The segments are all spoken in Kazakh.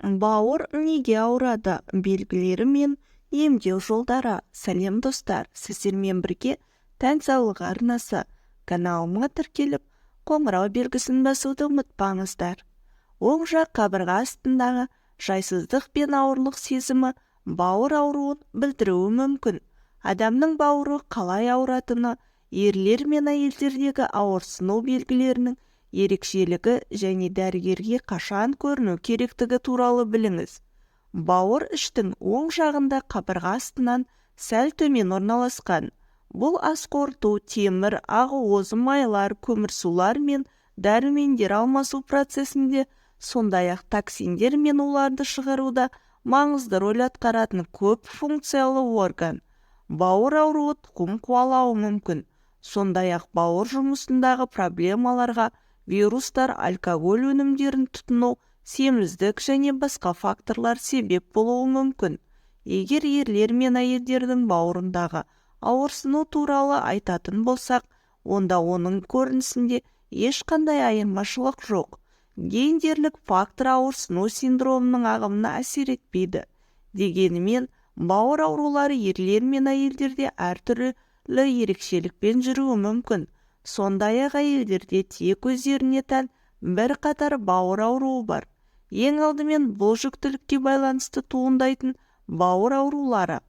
Бауыр неге ауырады? Белгілері мен емдеу жолдары. Сәлем, достар! Сіздермен бірге «Тән саулығы» арнасы. Каналыма тіркеліп, қоңырау белгісін басуды ұмытпаңыздар. Оң жақ қабырға астындағы жайсыздық пен ауырлық сезімі бауыр ауруын білдіруі мүмкін. Адамның бауыры қалай ауыратыны, ерлер мен әйелдердегі ауырсыну белгілерінің ерекшелігі және дәрігерге қашан көріну керектігі туралы біліңіз. Бауыр іштің оң жағында, қабырға астынан сәл төмен орналасқан. Бұл ас қорыту, темір, ақуыз, майлар, көмірсулар мен дәрумендер алмасу процесінде, сондай-ақ токсиндер мен уларды шығаруда маңызды роль атқаратын көп функциялы орган. Бауыр ауруы тұқым қуалауы мүмкін. Сондай-ақ бауыр жұмысындағы проблемаларға вирустар, алкоголь өнімдерін тұтыну, семіздік және басқа факторлар себеп болуы мүмкін. Егер ерлер мен әйелдердің бауырындағы ауырсыну туралы айтатын болсақ, онда оның көрінісінде ешқандай айырмашылық жоқ. Гендерлік фактор ауырсыну синдромының ағымына әсер етпейді. Дегенімен, бауыр аурулары ерлер мен әйелдерде әртүрлі ерекшелікпен жүруі мүмкін. Сондай-ақ әйелдерде тек өздеріне тән бірқатар бауыр ауруы бар. Ең алдымен бұл жүктілікке байланысты туындайтын бауыр аурулары.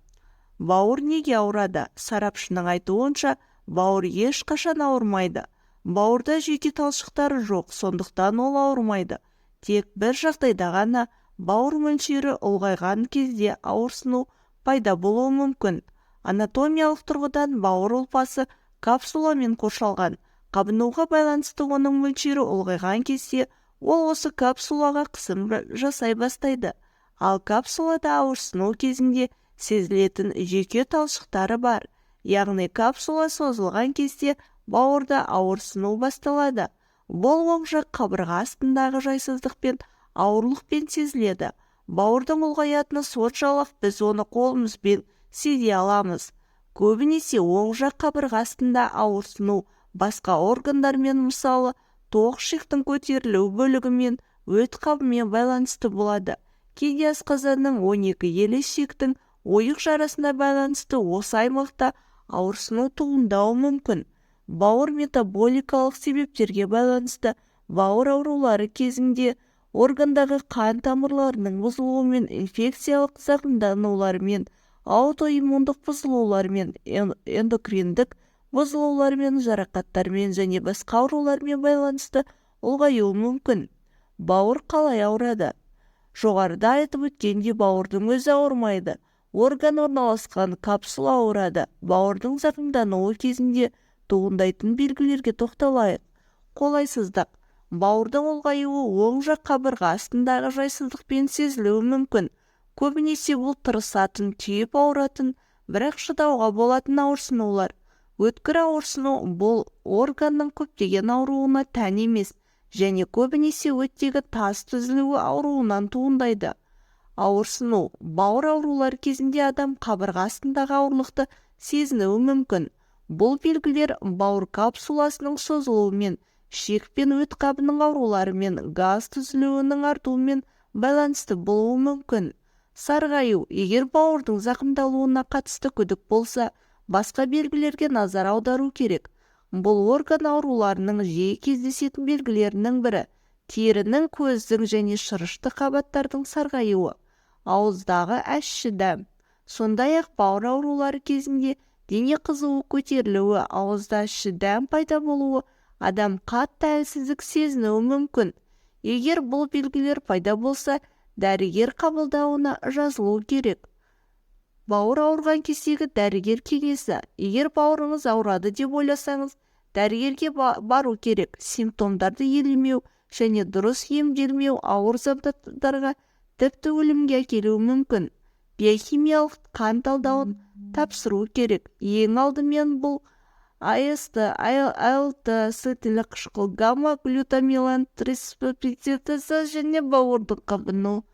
Бауыр неге ауырады? Сарапшының айтуынша, бауыр ешқашан ауырмайды. Бауырда жүйке талшықтары жоқ, сондықтан ол ауырмайды. Тек бір жағдайда ғана, бауыр мөлшері ұлғайған кезде, ауырсыну пайда болуы мүмкін. Анатомиялық тұрғыдан бауыр ұлпасы капсуламен қоршалған. Қабынуға байланысты оның мөлшері ұлғайған кезде ол осы капсулаға қысым жасай бастайды. Ал капсулада ауырсыну кезінде сезілетін жүйке талшықтары бар. Яғни капсула созылған кезде бауырда ауырсыну басталады. Бұл оң жақ қабырға астындағы жайсыздықпен, ауырлықпен сезіледі. Бауырдың ұлғаятыны соншалық, біз оны қолымызбен сезе аламыз. Көбінесе оң жақ қабырға астында ауырсыну басқа органдармен, мысалы, тоқ ішектің көтерілу бөлігімен, өт қабымен байланысты болады. Кейде асқазанның 12 елі ішектің ойық жарасына байланысты осы аймақта ауырсыну туындауы мүмкін. Бауыр метаболикалық себептерге байланысты бауыр аурулары кезінде органдағы қан тамырларының бұзылуымен, инфекциялық зақымданулармен, аутоиммундық бұзылулармен, эндокриндік бұзылулармен, жарақаттармен және басқа аурулармен байланысты ұлғаюы мүмкін. Бауыр қалай ауырады? Жоғарыда айтып өткендей, бауырдың өзі ауырмайды, орган орналасқан капсула ауырады. Бауырдың зақымдануы кезінде туындайтын белгілерге тоқталайық. Қолайсыздық. Бауырдың ұлғаюы оң жақ қабырға астындағы жайсыздықпен сезілуі мүмкін. Көбінесе бұл тырысатын, түйіп ауыратын, бірақ шыдауға болатын ауырсынулар. Өткір ауырсыну бұл органның көптеген ауруына тән емес және көбінесе өттегі тас түзілуі ауруынан туындайды. Ауырсыну. Бауыр аурулары кезінде адам қабырға астындағы ауырлықты сезінуі мүмкін. Бұл белгілер бауыр капсуласының созылуымен, ішек пен өт қабының ауруларымен, газ түзілуінің артуымен байланысты болуы мүмкін. Сарғаю. Егер бауырдың зақымдалуына қатысты күдік болса, басқа белгілерге назар аудару керек. Бұл орган ауруларының жиі кездесетін белгілерінің бірі – терінің, көздің және шырышты қабаттардың сарғаюы, ауыздағы ащы дәм. Сондай-ақ бауыр аурулары кезінде дене қызуы көтерілуі, ауызда ащы дәм пайда болуы, адам қатты әлсіздік сезінуі мүмкін. Егер бұл белгілер пайда болса, дәрігер қабылдауына жазылу керек. Бауыр ауырған кездегі дәрігер кеңесі. Егер бауырыңыз ауырады деп ойласаңыз, дәрігерге бару керек. Симптомдарды елемеу және дұрыс емделмеу ауыр зардаптарға, тіпті өлімге әкелуі мүмкін. Биохимиялық қан талдауын тапсыру керек. Ең алдымен бұл АСТ, АЛТ, сілтілі қышқыл, гамма глютамилантранспептидаза және бауырдың қабыну